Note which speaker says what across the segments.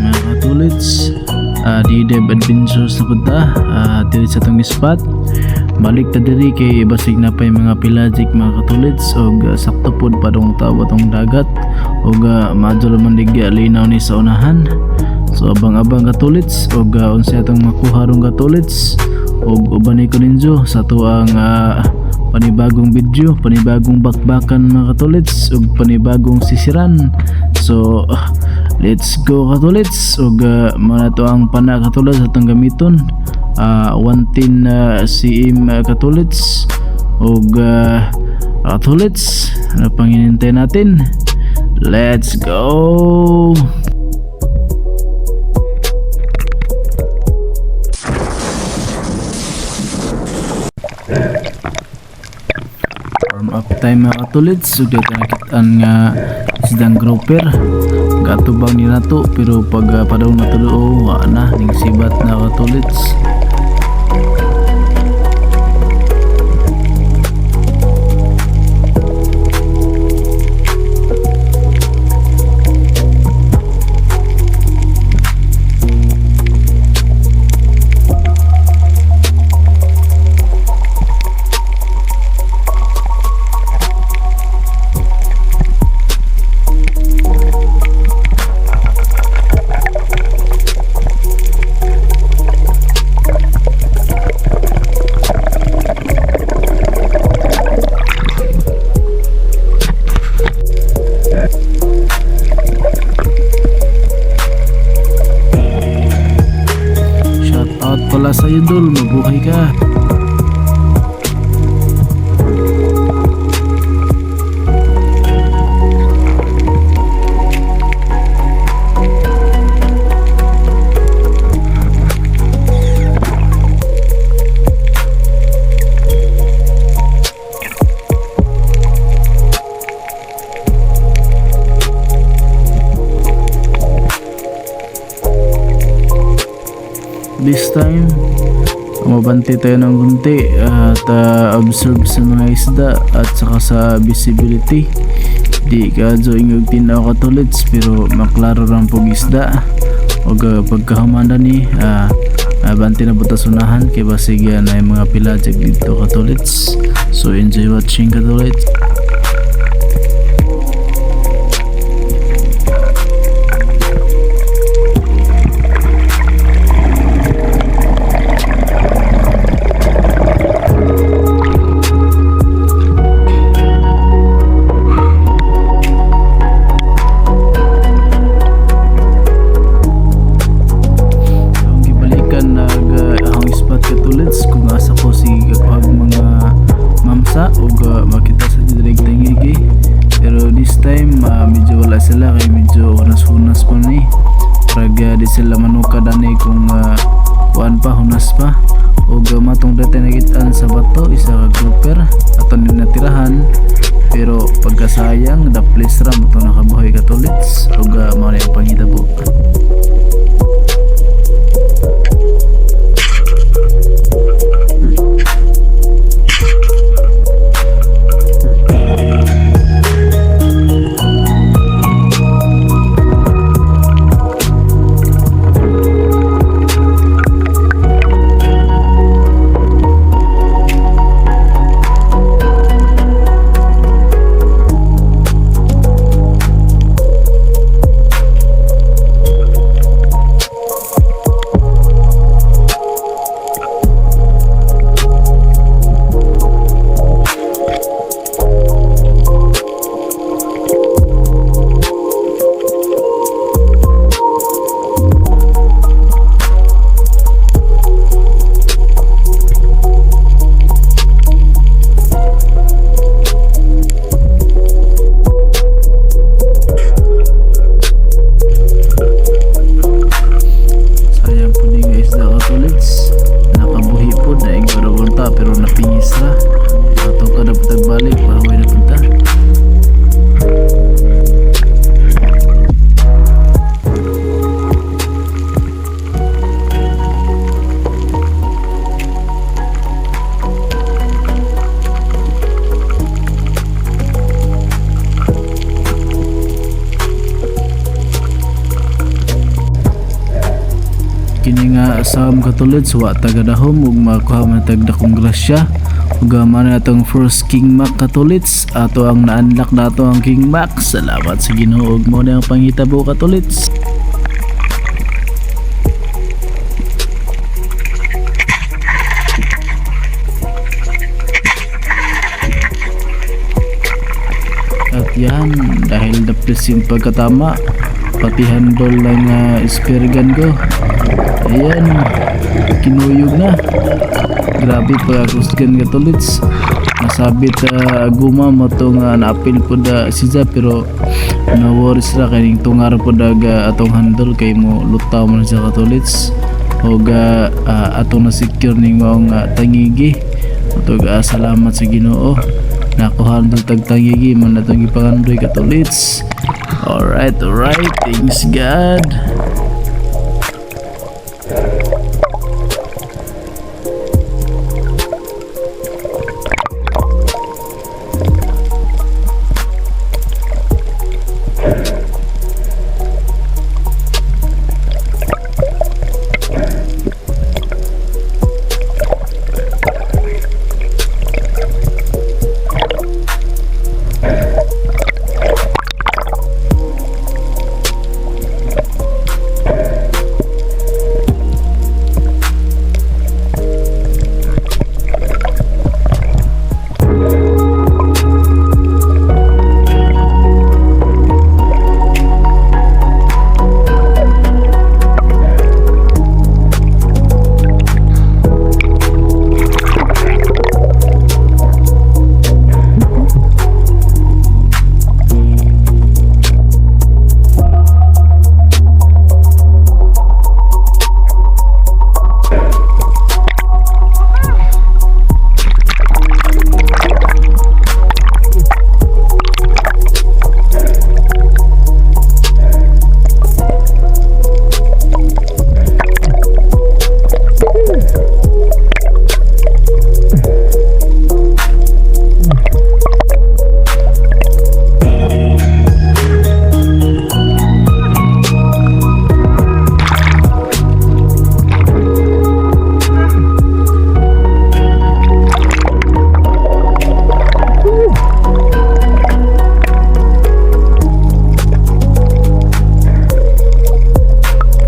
Speaker 1: Mga katulits, D-Dev Adventures na punta diri sa atong spot. Balik ta diri kay basig na pa yung mga pelagic, mga katulits, og sakto pod padong tawo atong dagat og maadyo man digya linaw ni sa unahan. So abang-abang, katulits, og unsa atong makuha ron, katulits, og uban ko ninyo sa atuang panibagong video, panibagong bakbakan, mga katulits, ug panibagong sisiran. So let's go, katulits, ug mao na to ang pana, katulits, atong gamiton, 110 cm, katulits. Ug katulits, ano pang hinintay natin? Let's go! Warm up time, mga katulits, ug dito nakitaan nga isdang grouper. Gatubang ni nato, pero pag padong natulo, wa na ning sibat na, katulits. Shout out pala sa iyo, Dol, mabuhay ka. This time, mabante tayo ng kunti at observe sa mga isda at saka sa visibility. Di ka ingog tinaw, katulits, pero maklaro lang pog isda. Og pagkahuman ni abante na buta sunahan kay basig na yung mga pelagic dito, katulits. So enjoy watching, katulits. Ang gibalikan nag akong spot, katulits, kung asa ko si gakuhag mga mamsa ug makita sa direk tangigi, pero this time medyo wala sila kay medyo hunas-hunas pa ni. Prag di sila manuka dani kung kuan pa, hunas pa. Ug matong dati nakitaan sa bato isa ka grouper, aton din natirahan, pero pagkasayang daplis ra mo to nakabuhay, katulits, ug mao na yung panghitabo. Kini nga sawm, katulits, wa tagadahom ug makuha man tag dakong grasya. Ug mao na atong first King Mac, katulits. Ato ang na-unlock nato ang King Mac. Salamat sa Ginoo ug mao na ang panghitabo, katulits. At yan, dahil daplis yung pagkatama, pati handle ng spear gun ko. Ayan, kinuyog na. Grabe pagka gun, katulits. Nasabit guma mo itong naapil po da siya, pero no worries ra kay ning tungar po daga atong handle kay mo lutaw mo na siya, katulits. Og atong na-secure ning maong tangigi. Atog salamat sa Ginoo. Nakuha ang tag tangigi man atong gipangandoy, katulits. Alright. Thanks God.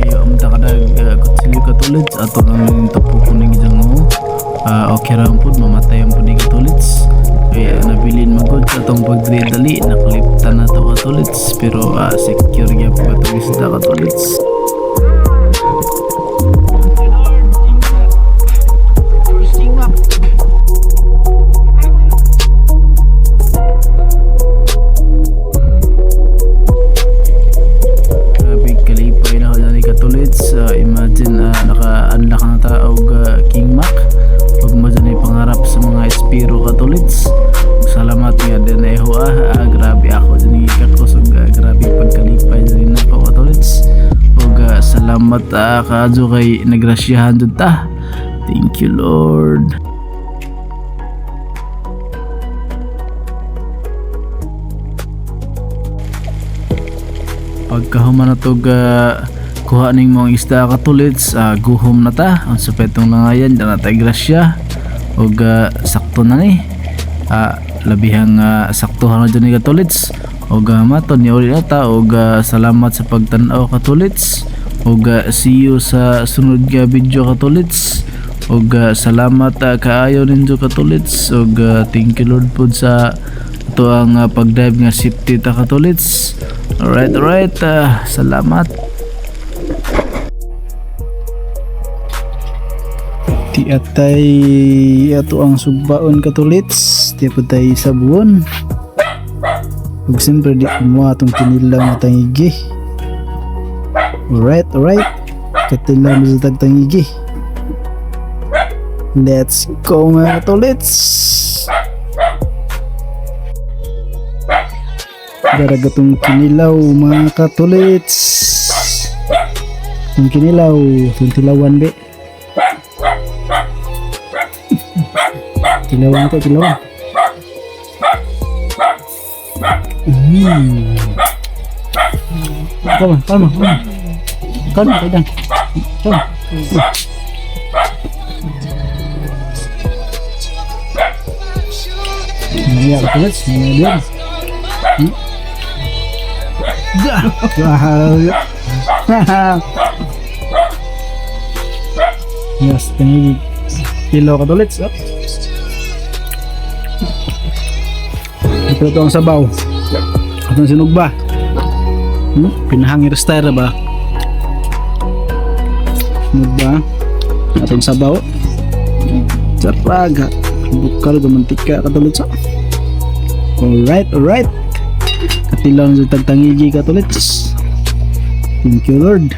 Speaker 1: Kayo ang takadag kutsilyo, katulits. Ato ang tupo ko ning isang o. Okay ra pud, mamatay ang pud ni, katulits. Kaya nabilin magod sa atong pagdali, nakaliptan na to, katulits, pero secure gyapon atong isda, katulits.
Speaker 2: Lord, King Mac. First King Mac.
Speaker 1: Grabe kalipay na ako ni, katulits. Imagine naka-unlock na ta og King Mac. Ug mo dyan ay pangarap sa mga espiro, katulits. Salamat nga din ay hoa. Grabe ako dyan gikakos ug grabe pagkalipay dyan nako, katulits. Ug salamat kaadyo kay nagrasyahan jud ta. Thank you, Lord. Pagkahuman na tog kuha ning mga isda, katulits, guhom na ta. Ang sa petong langayan na tay grasya ug sakto na ni, labihang saktuhan na dyan ni, katulits. Ug maton ni uli na ta ug salamat sa pagtan-aw, katulits, ug see you sa sunod nga video, katulits. Ug salamat kaayo ninyo, katulits, ug thank you, Lord pod sa ato ang pag-dive nga safety ta, katulits. Alright, salamat.
Speaker 3: Ti atay ato ang sugbaon, katulits, ti pud tay sabuon. Ug siyempre di mo atong kinilaw nga tangigi. Alright. Katilaw mo sa tagtangigi. Let's go, mga katulits. Daragatong kinilaw, mga katulits. Itong kinilaw, itong tilawan be. Tilawan to, tilawan. Kalma, kalma, kalma. Kalma, kaidan. Kalma. Iya, katulits. Mga diyan. Yes, tangigi. Kilo, katulits. Oh. Ito ito ang sabaw. Atong sinugba. Pinahangir style ba? Sinugba. Atong sabaw. Saraga. Bukal gumantika, katulits. Oh. Alright. Katilaw na sa tagtangigi, katulits. Thank you, Lord.